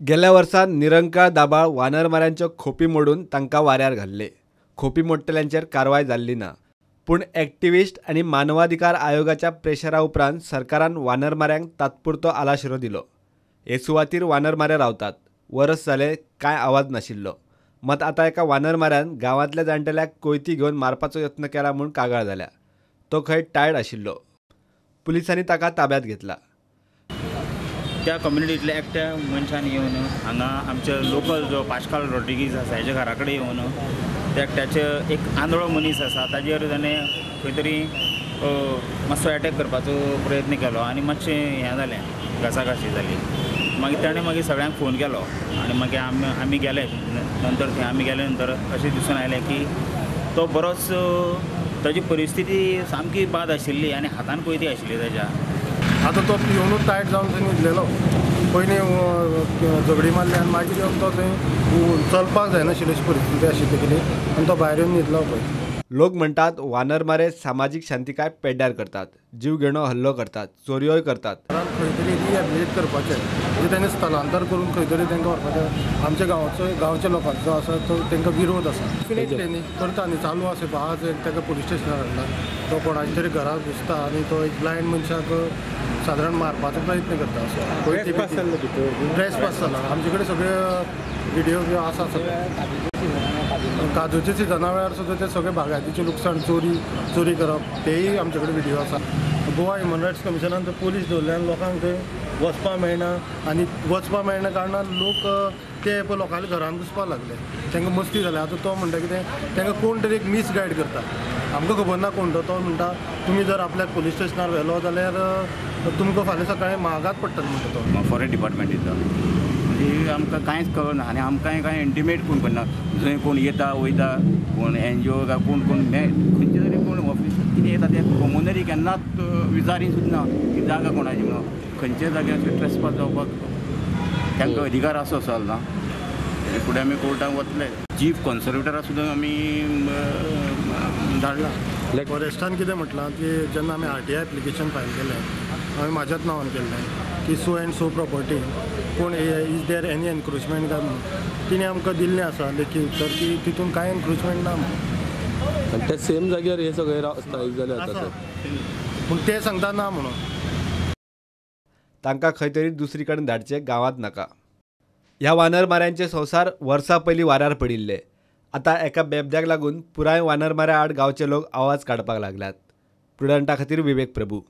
गेल्या वर्सा निरंकाळ दाबाळ वानरमाऱ्यांच्यो खोपी मोडून तांकां वाऱ्यार घाल्ले. खोपी मोडटल्यांचेर कारवाय जाल्ली ना. पूण एक्टिविस्ट आनी मानवाधिकार आयोगाच्या प्रेशरा उपरांत सरकारान वानरमाऱ्यांक तात्पुरतो आलाशिरो दिलो. हे सुवातीर वानरमारे रावतात. वरस जाले कांय आवाज नाशिल्लो. मात आतां एका वानरमाऱ्यान गांवांतल्या जाणटेल्याक कोयती घेवन मारपाचो यत्न केला म्हूण कागाळ जाल्या. तो खंय टायर्ड आशिल्लो. पुलिसांनी ताका ताब्यात घेतला. त्या कम्युनिटींतल्या एकट्या मनशान येवन हांगा आमच्या लोकल जो पाश्काल रॉड्रिगीज आसा हेच्या घरा कडेन येवन एकट्याचे एक आंधळो मनीस आसा ताजेर ताणें खंय तरी मातसो एटॅक करपाचो प्रयत्न केलो आनी मातशें हें जालें, घासाघाशी जाली. मागीर ताणें मागीर सगळ्यांक फोन केलो आनी मागीर आमी गेले नंतर थंय आमी गेले नंतर अशें दिसून आयलें की तो बरोच ताजी परिस्थिती सामकी बाद आशिल्ली आनी हातान कोयती आशिल्ली ताज्या. आतां तो पिवनूच टायट जावन थंय न्हिदलेलो. पयलीं झगडी मारली आनी मागीर येवन तो थंय चलपाक जायनाशिल्ली अशी परिस्थिती आशिल्ली तेगेली आनी तो भायर येवन न्हिदलो पळय. लोक म्हणटात वानरमारे सामाजीक शांतिकाय पेड्ड्यार करतात, जीव घेणो हल्लो करतात, चोरयोय करतात. खंय तरी रिहॅबिलिटेट करपाचें, म्हणजे ताणें स्थलांतर करून खंय तरी तांकां व्हरपाचें. आमच्या गांवच्या लोकांचो आसा तो तांकां विरोध आसा. डेफिनेटली न्ही करता न्ही, चालू आसा. आज एक ताका पुलीस स्टेशनार हाडला. तो कोणाच्या तरी घराक घुसता आनी तो एक ब्लायंड मनशाक सादारण मारपाचो प्रयत्न करता. असो ट्रेस पास जाला. आमचे कडेन सगळे व्हिडिओ बी आसा सगळे. काजूच्या सिजना वेळार सुद्दां ते सगळे बागायतीचें लुकसाण, चोरी करप, तेय आमचे कडेन व्हिडिओ आसा. गोवा ह्युमन रायट्स कमिशनान थंय पोलीस दवरले आनी लोकांक थंय वचपाक मेळना आनी वचपाक मेळना कारणान लोक ते पळय लोकांच्या घरान घुसपाक लागले. तांकां मस्ती जाली. आतां तो म्हणटा कितें, तांकां कोण तरी एक मिसगायड करता. आमकां खबर ना कोण तो. तो म्हणटा तुमी जर आपल्याक पुलीस स्टेशनार व्हेलो जाल्यार तुमकां फाल्यां सकाळीं महागात पडटलें म्हणटा तो. फॉरेस्ट डिपार्टमेंट दिता म्हणजे आमकां कांयच कळना आनी आमकांय कांय इंटिमेट कोण करना. जंय कोण येता वयता, कोण एनजीओ काय कोण कोण खंयचे तरी कोण ऑफिसर कितें येता ते कॉमनरी केन्नाच विचारी सुद्दां ना की जागा कोणाची म्हणून. खंयच्या जाग्यार ट्रेसपास जावपाक तांकां अधिकार आसो चलना. फुडें आमी कोर्टाक वतले. चीफ कॉन्सर्वेटरा सुद्दां आमी धाडला. फॉरेस्टान कितें म्हटलां की जेन्ना आमी RTI application file केलें, हांवें म्हाज्याच नांवान केल्लें की सो एंड सो प्रॉपर्टी पूण is there any encroachment काय म्हणून तिणें आमकां दिल्लें आसा लेखी उत्तर की तितून कांय एनक्रोचमेंट ना म्हणून. त्या सेम जाग्यार हे सगळे स्थायीक जाले आसा पूण ते सांगता ना म्हणून. तांकां खंय तरी दुसरी कडेन धाडचे, गांवांत नाका. ह्या वानरमाऱ्यांचे संवसार वर्सां पयलीं वाऱ्यार पडिल्ले. आतां एका बेबद्याक लागून पुराय वानरमाऱ्या आड गांवचे लोक आवाज काडपाक लागल्यात. प्रुडंटा खातीर विवेक प्रभू.